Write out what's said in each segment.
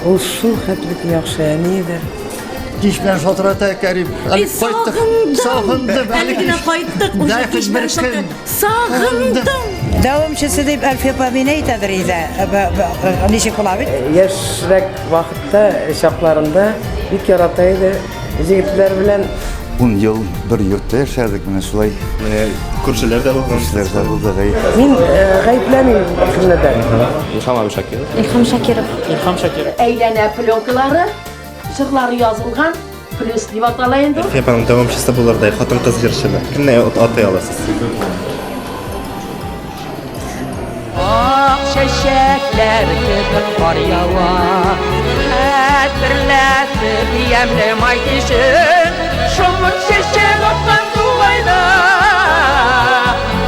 Ул шул хәтлек яхшы әнидер. Кич белән шалтырата Кәрим. Әле кайттык. Сагындым. Әле генә кайттык. Уже кич белән шалтырата. Сагындым. Дәвамчысы дип Әлфия апа мине әйтәдер иде. Ничек була бит? Яшьрәк вакытта, чакларында бик ярата иде җегетләр белән. Ун ел бер йортта яшәдек, менә шулай. Менә күршеләр дә булган. Күршеләр дә булды. Мин гаепләмим беркемне дә. Илһам абый Шакиров. Илһам Шакиров. Илһам Шакиров. Әйләнә пленкалары, җырлары язылган, плюс дип атала инде ул. Әлфия апаның дәвамчысы булырдай хатын-кыз җырчыны кемне атый аласыз? Ак чәчәкләр кебек кар ява, Хәтерләтеп ямьле май кичен, Шомырт чәчәк аткан тугайда,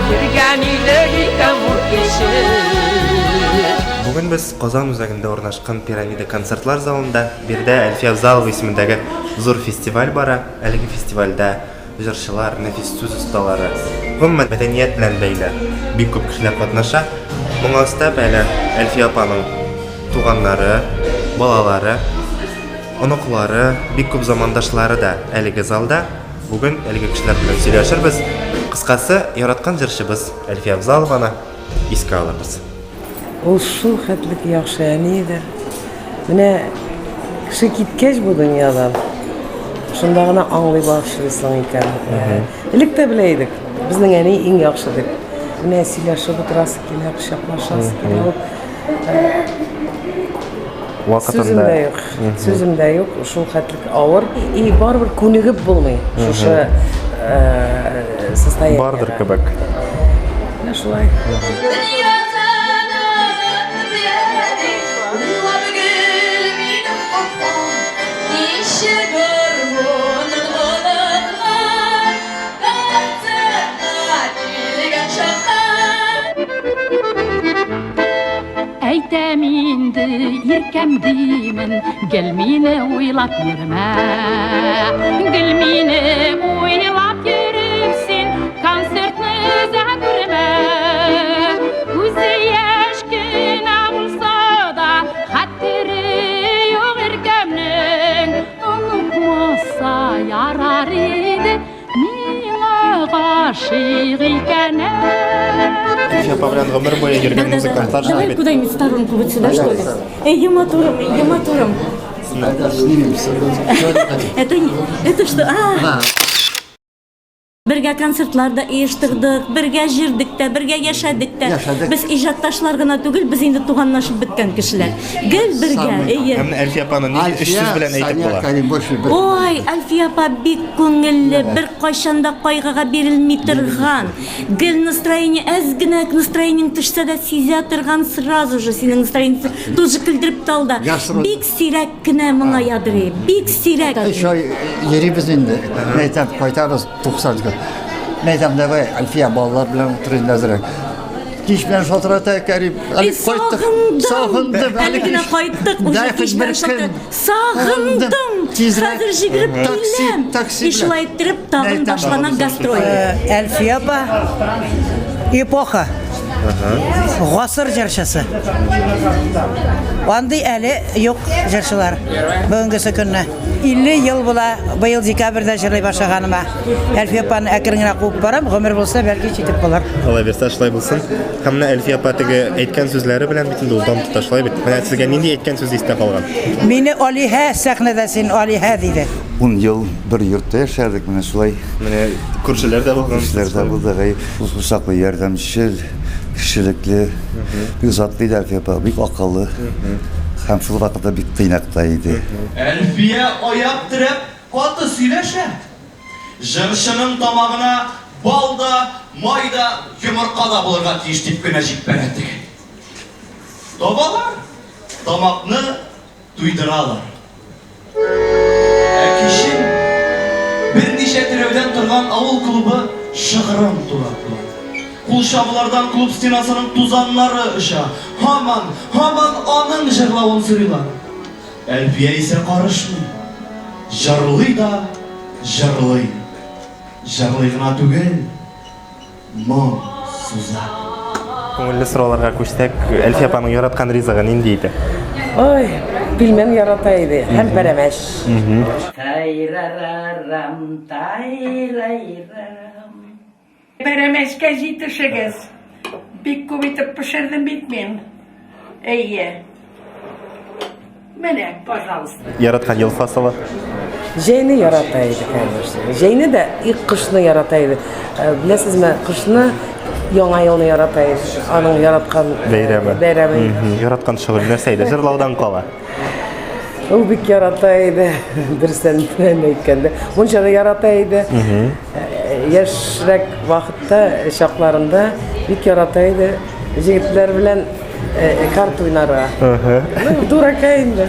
Йөргән идек икән бу кичен. Бүген без Казан үзәгендә урнашкан Пирамида концертлар залында. Биредә Әлфия Авзалова исемендәге зур фестиваль бара. Әлеге фестивальдә җырчылар, нәфис сүз осталары, гомумән, мәдәният белән бәйле бик күп кешеләр катнаша. Моңа өстәп әле Әлфия апаның туганнары, балалары, оныклары, бик күп замандашлары да әлеге залда. Бүген әлеге кешеләр белән сөйләшербез. Кыскасы, яраткан җырчыбыз Әлфия Авзалованы искә алырбыз. Ул шул хәтлек яхшы әнидер. Менә кеше киткәч бу дөньядан, шунда гына аңлый башлыйсың икән. Элек тә белә идек, безнең әни иң яхшы дип. Менә сөйләшеп утырасы килә, кочаклашасы килә. Сүзем дә юк. Сүзем дә юк, шул хәтлек авыр. И барыбер күнегеп булмый шушы состояние. Бардыр кебек. Менә шулай. Әйтәм инде, иркәм димен, гел мине уйлап йөрмә. Гел мине уйлап йөреп син концертны да күрмә. Үзе яшь кенә булса да, хәтере юк иркәмнең. Онытмаса ярар иде, Миңа гашыйк икәнен. Әлфия апа белән гомер буе йөргән музыкантлар Давай бит. куда-нибудь сторонку вот сюда, что ли? Эй, я мотором, я мотором. Это, это что? А! Бергә концертлар да оештырдык, бергә җырдык та, бергә яшәдек тә. Яшәдек. Без иҗатташлар гына түгел, без инде туганлашып беткән кешеләр. Гел бергә, әйе. Ә менә Әлфия апаны нинди өч сүз белән әйтеп була? Ой, Әлфия апа бик күңелле, бер кайчан да кайгыга бирелми торган. Гел настроение, әз генә настроениең төшсә дә сизә торган сразу же синең настроениеңне тут же көлдереп тә алды. Бик сирәк кенә моңаядыр, бик сирәк. Өч ай йөрибез инде. Мәйтәм, кайтабыз 90 көн. Мәйтәм, давай, Әлфия, балалар белән утыр инде әзрәк. Кич белән шалтырата Кәрим. Әле кайттык. Сагындым. Әле генә кайттык. Уже кич белән шалтырата. Сагындым. Хәзер җигереп киләм. Такси И шулай иттереп тагын башлана гастроль. Әлфия апа эпоха. Гасыр җырчысы. Андый әле юк җырчылар бүгенгесе көнне. 50 ел була быел декабрьдә җырлый башлаганыма. Әлфия апаны әкрен генә куып барам, гомер булса, бәлки җитеп булыр. Алла бирсә, шулай булсын. Һәм менә Әлфия апа теге әйткән сүзләре белән бит инде ул дан тота, шулай бит. Менә сезгә нинди әйткән сүзе истә калган? Мине алиһә сәхнәдә син алиһә диде. Ун ел бер йортта яшәдек, менә шулай. Менә күршеләр дә булган. Күршеләр дә булды. Ул ярдәмчел, кешелекле, бик затлы иде Әлфия апа, бик акыллы. Һәм шул вакытта бик тыйнак та иде. Әлфия аяк терәп каты сөйләшә. Җырчының тамагына бал да, май да, йомырка да булырга тиеш дип кенә җиппәрә теге. Табалар, тамакны туйдыралар. Ә кичен берничә терәүдән торган авыл клубы шыгрым тула була. Кул чабулардан клуб стенасының тузаннары оча. Һаман, һаман аның җырлавын сорыйлар. Әлфия исә карышмый. Җырлый да җырлый. Җырлый гына түгел, моң суза. Күңелле сорауларга күчсәк, Әлфия апаның яраткан ризыгы нинди иде? Ой, пилмән ярата иде һәм пәрәмәч. Тайрарарам, тайрайрам. Пәрәмәчкә җитешегез. Бик күп итеп пешердем бит мин. Әйе. Менә, пожалуйста. Яраткан ел фасылы? Җәйне ярата иде, конечно. Җәйне дә и кышны ярата иде. Э, беләсезме, кышны Яңа елны ярата иде. Аның яраткан э, бәйрәме. Бәйрәме. Яраткан шөгыль нәрсә иде? Җырлаудан кала. Ул бик ярата иде, дөрестән әйткәндә. Мунча да ярата иде. Э, яшьрәк вакытта, чакларында бик ярата иде. Җегетләр белән э, карта уйнарга. Ну, дурака инде.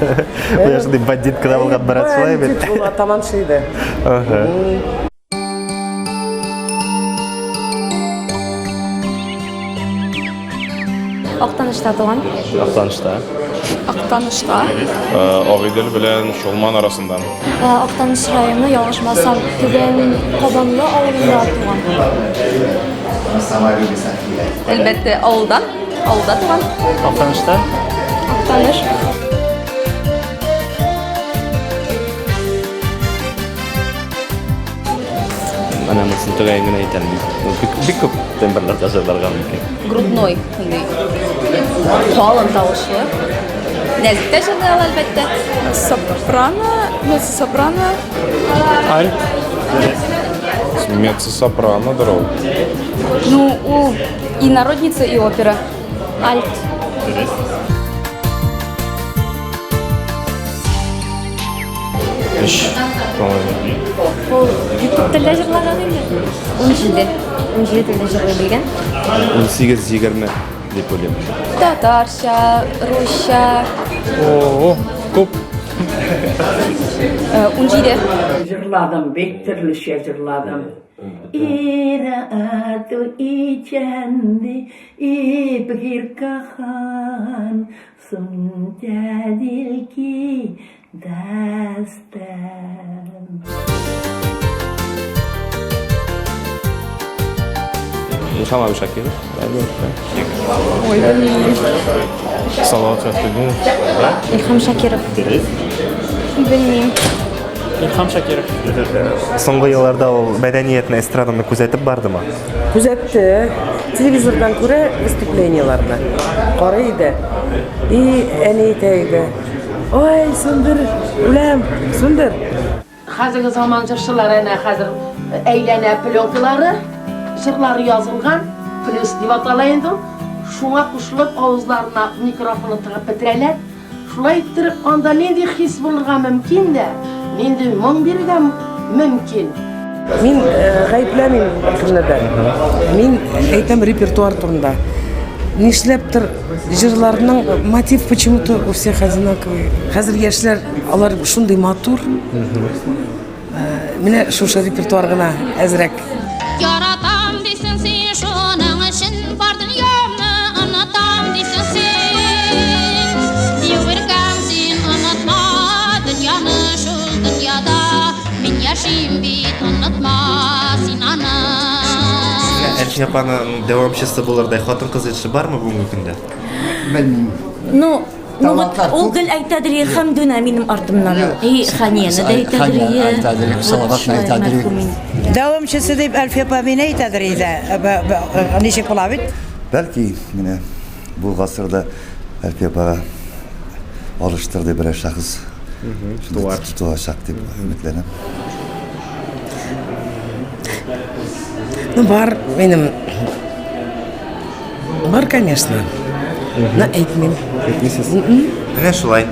Бу яшьли бандит кына булган бераз шулай бит. Бандит ул атаманшы иде. Актанышта туган. Актанышта. Актанышта. Агыйдел белән Чулман арасында. Актаныш районы, ялгышмасам, Түбән Кабанлы авылында туган. Әлбәттә, авылдан. Авылда туган. Актанышта. Актаныш. Менә монысын төгәл генә әйтә алмыйм. Бик, бик күп тембрларда җырларга мөмкин. Грудной, шундый калын тавышлы. Нәзек тә җырлый ала, әлбәттә. Сопрано, меццо-сопрано. Альт. Меццо-сопранодыр ул. Ну, ул и народница, и опера. Альт. Дөрес. Өч, по-моему. Ул бик күп телдә җырлаган инде. 17. 17 телдә җырлый белгән. 18-20 дип уйлыйм. Татарча, русча. О, күп. 17. Җырладым, бик төрлечә җырладым. Ира ату ичәнди, ибгир кахан, Сунтя дилки дастан. Илһам абый Шакиров. Әлбәттә. Ой, белмим. Салават Фәтхетдинов. Илһам Шакиров. Дөрес. Белмим. Илһам Шакиров. Соңгы елларда ул мәдәниятне, эстраданы күзәтеп бардымы? Күзәтте. Телевизордан күрә выступлениеләрне. Карый иде. И әни әйтә иде. Ой, сүндер, үләм, сүндер. Хәзерге заман җырчылары әнә хәзер әйләнә пленкалары, җырлары язылган, плюс дип атала инде ул. Шуңа кушылып авызларына микрофонны тыгып бетерәләр. Шулай иттереп, анда нинди хис булырга мөмкин дә, нинди моң бирергә мөмкин. Мин э, гаепләмим беркемне дә. Мин әйтәм репертуар турында. Нишләптер җырларның мотив почему-то у всех одинаковый. Хәзер яшьләр алар шундый матур. Менә шушы репертуар гына әзрәк. Яратам дисең син, шуның өчен бар дөньямны онытам дисең син. Юк син онытма дөньяны шул дөньяда мин яшим бит онытма син аны. Әлфия апаның дәвамчысы булырдай хатын-кыз җырчы бармы бүгенге көндә? Белмим. Ну, Ну вот Талантлар ул күп. гел әйтәдер и Хәмдүнә минем артымнан. И Ханияне дә әйтәдер Хания и. әйтәдер, Вот Салаватны шулай әйтәдер. мәрхүм инде. Дәвамчысы дип Әлфия апа мине әйтәдер иде. Ничек була бит? Бәлки, менә бу гасырда Әлфия апага алыштырды берәр шәхес Туар. туачак дип өметләнәм. Ну, бар минем. Бар, конечно. Но әйтмим. Әйтмисез? Менә шулай.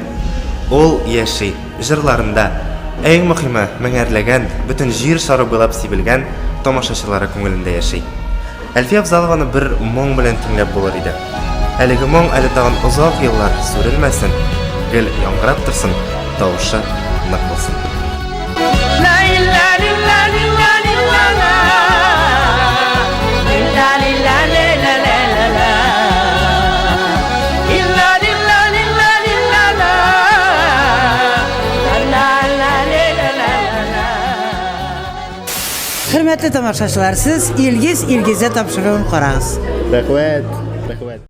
Ул яши. Җырларында. Ә иң мөхиме, меңәрләгән, бөтен җир шары буйлап сибелгән тамашачылары күңелендә яши. Әлфия Авзалованы бер моң белән тиңләп булыр иде. Әлеге моң әле тагын озак еллар сүрелмәсен, гел яңгырап торсын, тавышы нык булсын. La la la la la la la la. La la la. Хөрмәтле тамашачылар, сез Илгиз Илгизә тапшыруын карагыз. Рәхмәт.